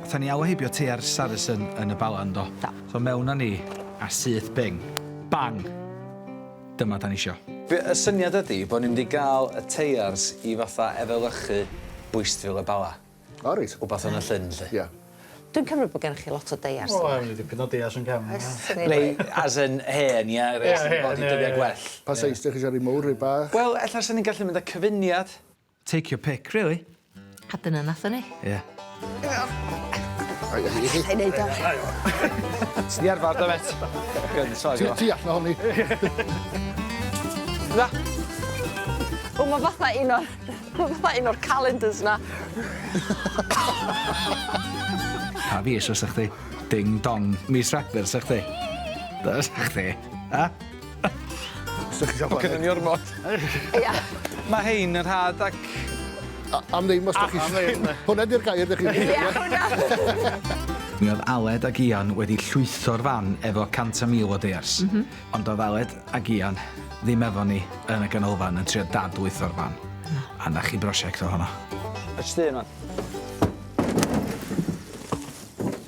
Nathon ni alw heibio teiar Saracen yn y Bala yndo? Do. So mewn â ni a syth bing. Bang! Dyma 'dan ni isio. Be- y syniad ydi bo' ni'n mynd i ga'l y teiars i fatha efelychu bwystfil y Bala. O reit. Wbath yn y llyn 'lly. Ia. Dwi'n cymryd bod gennych chi lot o deiars O, yma. ni dipyn o deiars yn cefn. Oes, Rei as in hen ia? Rei Ie, sydd 'di hen, bod i ie, dyddiau ie. gwell. Pa seis 'dych chi isio rei mowr rei bach? Wel ella sa ni'n gallu mynd â cyfuniad. Take your pick really. A dyna nathon ni. Ie. Ai, ai, ai. Allai neud o. Ti 'di arfar do mêt? Good, sorry. Ti ti allan ohoni. Na. O ma' fatha un o'r ma' fatha un o'r calendars 'na. Pa fis fysa chdi? Ding dong, mis Rhagfyr sa chdi? Fysa chdi? Ha? Os 'dach chi isio O gynnon ni ormod. Ia. Ma' hein yn rhad ac... Am ddim os 'dach chi... Am ddim. Hwnna 'di'r gair 'dych chi... Ia hwnna. Mi oedd Aled ag Ian wedi llwytho'r fan efo cant a mil o deiars. Mm -hmm. Ond oedd Aled ag Ian ddim efo ni yn y ganolfan yn trio dadlwytho'r fan. A 'na chi brosiect ohono. Y tŷ 'ma.